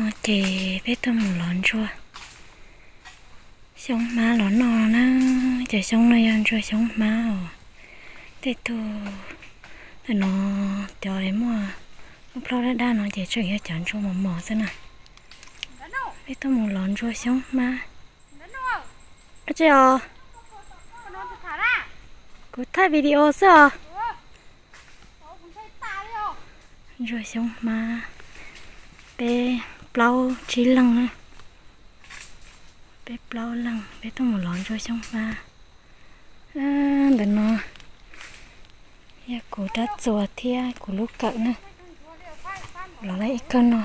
Ces peb tuaj mus lov ntsuag xyoob hmab los noj na. Cov xyoob no yog ntsuag xyoob hmab os. Tej tug no, cov muaj lub plhaub daj daj no ces tseem yog cov ntsuag mos mos xwb na. Peb tuaj mus lov ntsuag xyoob hmab. Tsi os, kuv thaij video xwb os. Ntsuag xyoob hmab, peb plaub tsib leeg na. Peb plaub leeg peb tuaj mus lov ntsuag xyoob hmab. Ntawm no yog kuv rab txuas thiab kuv lub kawm na. Lov lawm ib kawm no,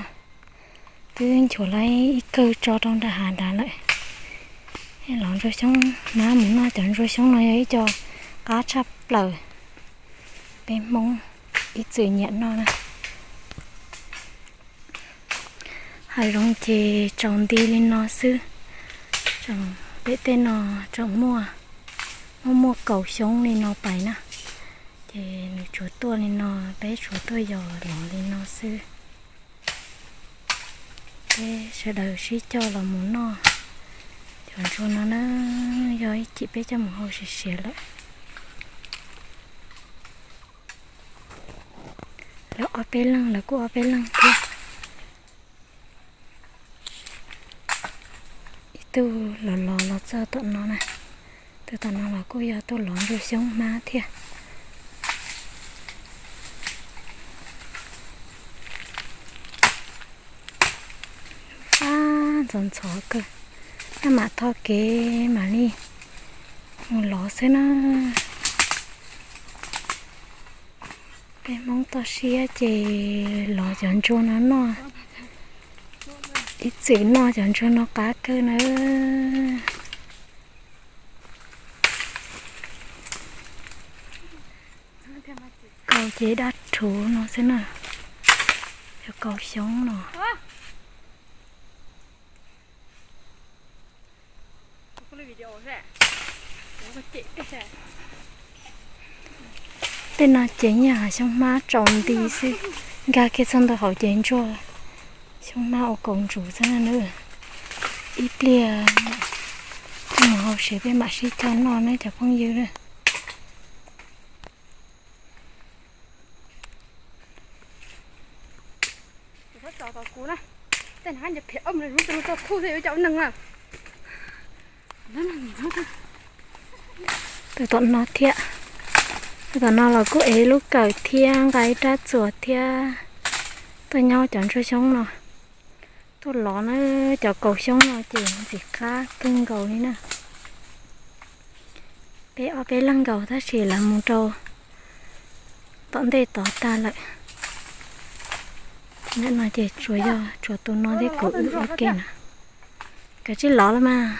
twb nchuav lawm ib kawm tso rau nram hav nrad lawm. Lov ntsuag xyoob hmab mus noj, cov ntsuag xyoob no yog ib co qab tshaj plaws, peb Hmoob ib txwm nyiam noj na. Hav zoov ces tsaus nti li no xwb. Pem tej no tseem muaj, muaj muaj kaus xyoob li no pais na. Ces nws tsuas tuaj li no, peb tsuas tuaj yos lov li no xwb. Peb sawv daws sib coj los mus noj cov ntsuag no na, yog ib chim peb coj mus hau siav siav lawm. Lawv ob peb leeg, lawv kuj ob peb leeg thiab. Ib tug los los los txog tom no na, tus tom no los kuj yog tus lov ntsuag xyoob hmab thiab. Fab ntxhov ntxhov kawg, tab mam tho kev mam li mus lov xwb na. Peb Hmoob toj siab ces lov cov ntsuag no noj, ib txwm noj cov ntsuag no qab kawg na. Kaus ces daj rhuv no xwb na, cov kaus xyoob no. Tej no ces nyaj xyoob hmab tsaus nti xwb, nkag kiag txog ntawm hauv ces ntsuag xyoob hmab ua kaus ntsuv xwb na. Ib pliag mus hau siav peb mam sib coj noj nawb cov phooj ywg. Tus tom no thiab, tus tom no los kuj ev lub kawm thiab nqa ib rab txuas thiab tuaj nyob cov ntsuag xyoob no. Tuaj lov na, cov kaus xyoob no ces ntxim qab kawg nkaus li na. Peb ob peb leeg nkaus tab sis lawv mus rau tom ntej tod tag lawm. Ntawm no ces tsuas yog tsuas tus no thiab kuv wb ua ke na. Kav tsij lov los mas,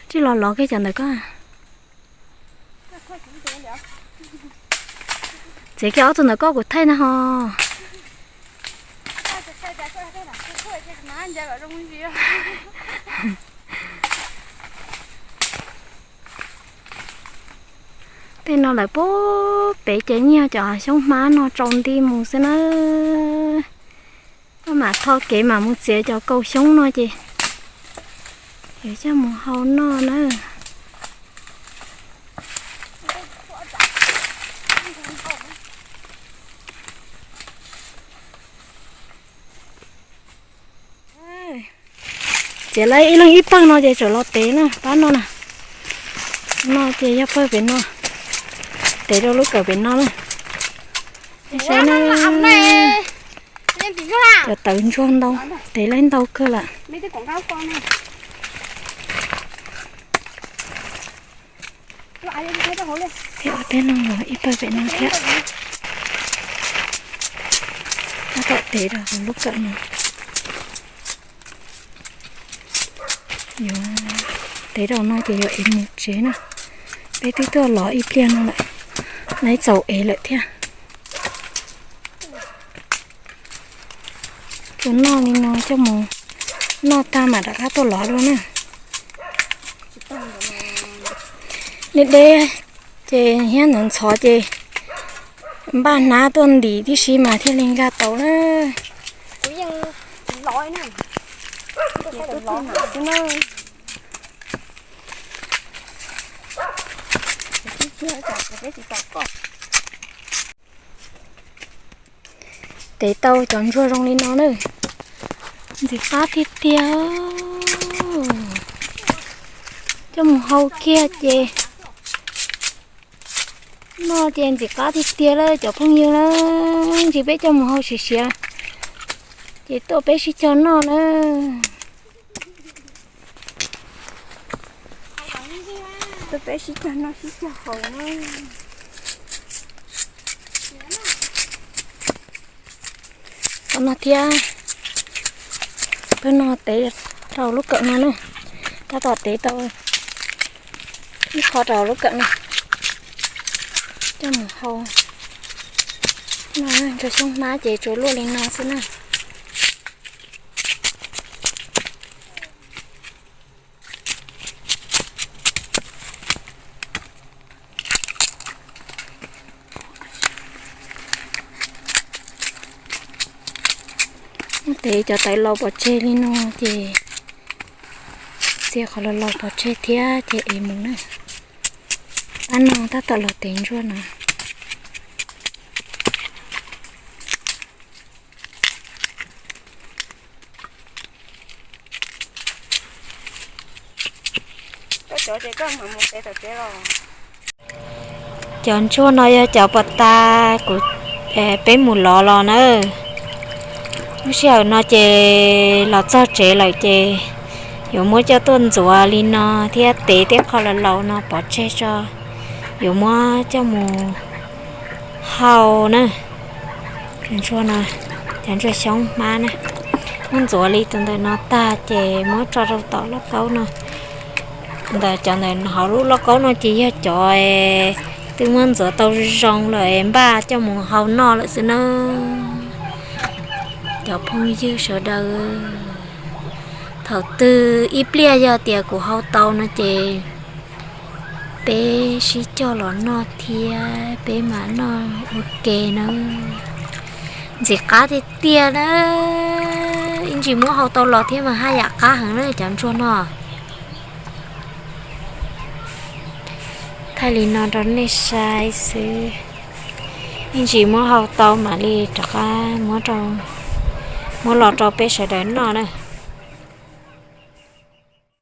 tsij los lov kiag cov ntawm koj. Txiav kiag ob tug ntawm koj kuv thaij na ho. Tej no lawv puag pem ces nyaj cov xyoob hmab no tsaus nti mus xwb na. Koj mam tho kev mam mus txiav cov kaus xyoob no ces yuav coj mus hau noj na. Txiav lawm ib leeg ib pawg no ces tseem los tev na, pab no na. No ces yog pawg pem no, tev rau lub kawm pem no na. Saib na, cov tawv ntsuag ntau, tev lawm ntau kawg lawm. Peb ob peb leeg los ib pawg pem no thiab. Tab tom tev rau lub kawm no. Yuav tev rau no ces yuav ev mus tsev na. Peb twb tuaj lov ib pliag no lawm, nws txaus ev lawm thiab. Tsuas noj li no coj mus noj tag mam rov qab tuaj lov dua na. Deb deb ces thiab ntxhov ntxhov ces npaj hnab tuaj ntim tib si mas thiaj li nkag tau na. Kuv yeej lov Tev tau cov ntsuag zoo li no na, ntxim qab tiag tiag. Coj mus hau kiag ces noj ces ntxim qab tiag tiag lawm cov phooj ywg na. Ntsis peb coj mus hau siav siav ces tuaj peb sib cog noj na. Tuaj peb sib cog noj sib cog haus na. Tom no thiab, peb no tev rau lub kawm no na, tab tom tev tau ib qho rau lub kawm no, coj mus hau. No ntsuag xyoob hmab ces tsuas luaj li no xwb na. Muab tev cov tawv laus pov tseg li no ces txia qhov laus laus pov tseg thiab ces ev mus na. Pab no tab tom los tev ntsuag no. Cov ntsuag no yog cov pos tas kuv, peb mus lov los na. Lub sij hawm no ces los txog tsev lawm ces yuav muab coj tuaj ntxuav li no thiab tev tej qho laus laus no pov tseg tso, yuav muab coj mus hau na. Cov ntsuag no, cov ntsuag xyoob hmab na, muab ntxuav li tus ntawm no tag ces muab tso rau tom lauj kaub no. Ntawm cov ntawm hauv lub lauj kaub no ces yog cov twb muab ntxuav tau zoo lawm npaj coj mus hau noj lawm xwb na. Cov phooj ywg sawv daws, thaum twg ib pliag yog tias kuv hau tau no ces peb sib coj los noj thiab peb mam noj ua ke na. Ntxim qab tiag tiag na, ib ntsis muab hau tau los thiab mas haj yam qab heev na cov ntsuag no. Thaij li no rau nej saib xwb, ib ntsis muab hau tau mam li rov qab muab los rau peb sawv daws noj na.